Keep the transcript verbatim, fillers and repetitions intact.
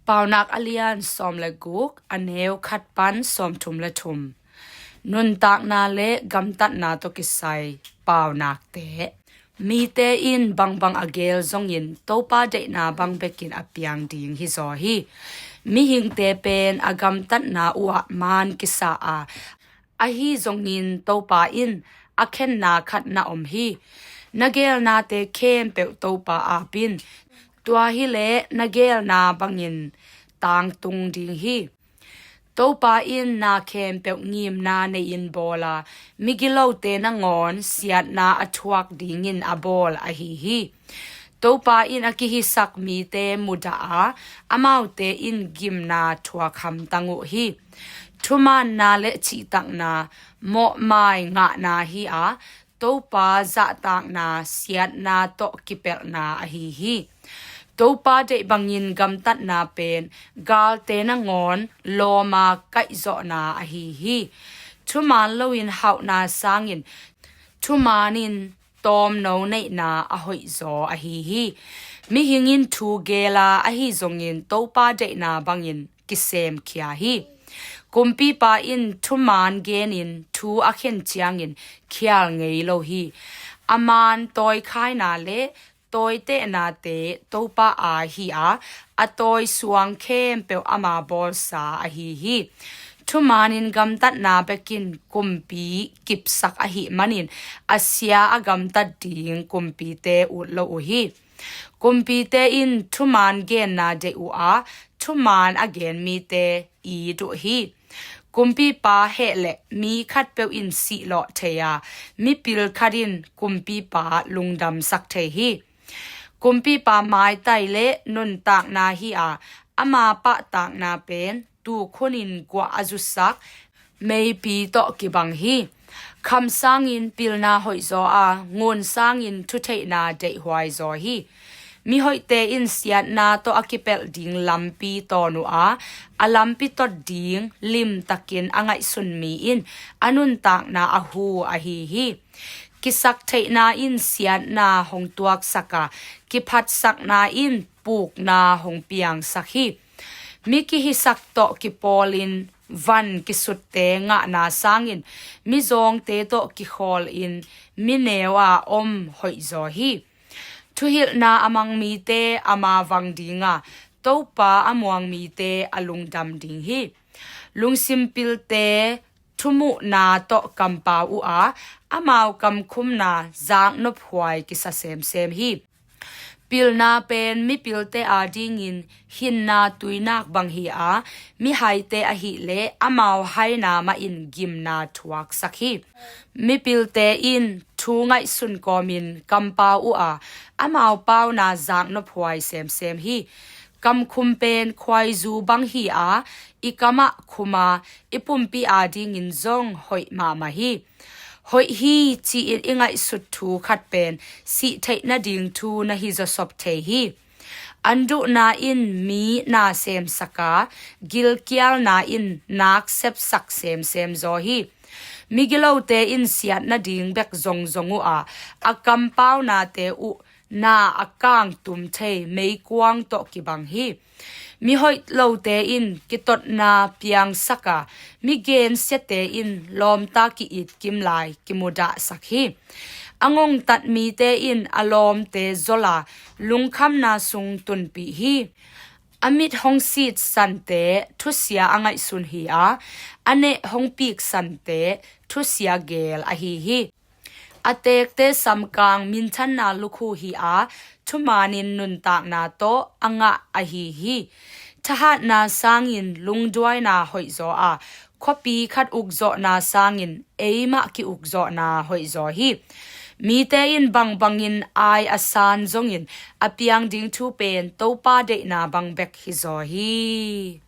Paunak a lian sawm le guk, a neu khat pan sawmthum le thum. Nuntakna le gamtatna tawh kisai paunakte. Mite in bangbang a geel zongin Topa deihna bang bekin a piang ding hizaw hi. Mihingte pen a gamtatna uhah maan kisa a, ahi zongin Topa in a khenna khat na om hi. Na geelnate khempeuh Topa aap in. Tua hileh na geelna bangin tangtung ding hi. Topa in na khempeuh ngimna nei-in bawl a, migilote nangawn siatna a thuak dingin a bawl ahi hi. Topa in a kihisak mite mudah a, amaute in gimna thuak hamtang uh hi. Thumaanna le cihtakna mawhmai ngahna hi a, Topa zahtakna siatna tawh kipelhna ahi hi. Topa deih bangin gamtatna pen galte nangawn lawma kaihzawhna ahi hi. Thumaan loin hauhna sangin thumaan in tawmno neihna a hoihzaw ahi hi. Mihing in thu geel a, ahi zongin Topa deihna bangin kisemkhia hi. Kumpipa in thumaan genin thu a khen ciangin khial ngei lo hi. A maan tawikhaina le tawitehnate Topa aa hi a, a tawi suang khempeuh ama bawlsa ahi hi. Thumaan in gamtatna bekin kumpi kipsak ahih manin a sia a gamtat ding kumpite ut lo uh hi. Kumpite in thumaan genna deih uh a, thumaan a gen mite it uh hi. Kumpipa heh le mi khatpeuh in sihlawh thei a, mipil khat in kumpipa lungdamsak thei hi. Kumpipa maitai le nuntakna hi a, ama pahtakna pen tuukhunin guah a zusak meipi tawh kibang hi. Kham sangin pilna hoihzaw a, ngun sangin thutheihna deihhuaizaw hi. Mihoihte in siatna tawh a kipelh ding lampi tawn uh a, a lampi tot ding limtakin a ngaihsun mi in a nuntakna a hu ahi hi. Kisaktheihna in siatna hong tuaksak a, kiphatsakna in pukna hong piangsak hi. Mi kihisak tawh kipawlin van kisutte ngahna sangin mizawngte tawh kikhawlin mineu a om hoihzaw hi. Thuhilhna a mang mite ama vang ding a, Topa a muang mite a lungdam ding hi. Lungsim pilte thumuhna tawh kampau uh a, amau kamkhumna zaknophuai kisa semsem hi. Pilna pen mipilte adingin hinna tuinak bang hi a, mihaite ahileh amau haina mahin gimna thuaksak hi. Mipilte in thu ngaihsun kawmin kampau uh a, amau pauna zaknophuai semsem hi. Kamkhum pen khuaizu bang hi a, i kamah khum a, i pumpi adingin zong hoih mahmah hi. Hoih hi ci-in i ngaihsut thu khat pen sih theih nading thu na hi zawsop thei hi. An duhna in mi na semsak a, gilkialna in nak sepsak semsem zaw hi. Migilote in siat nading bek zongzong uh a, a kampaunate uh na a kangtum thei meikuang tawh kibang hi. Mihoih lote in kitotna piangsak a, migensiate in lawmta ki-it kim lai kimudahsak hi. A ngongtat mite in a lawmte zol a, lungkhamna sung tunpih hi. A mit hong sit sante thusia a ngaihsun hi a, a neh hong pik sante thusia geel ahi hi. A teekte samkang minthanna lukhu hi a, thumanin nuntakna tawh a ngah ahi hi. Thahatna sangin lungduaina hoihzaw a, khuapi khat ukzawhna sangin eimah ki-ukzawhna hoihzaw hi. Mite in bangbangin ai a san zongin a piang ding thu pen Topa deihna bang bek hizaw hi.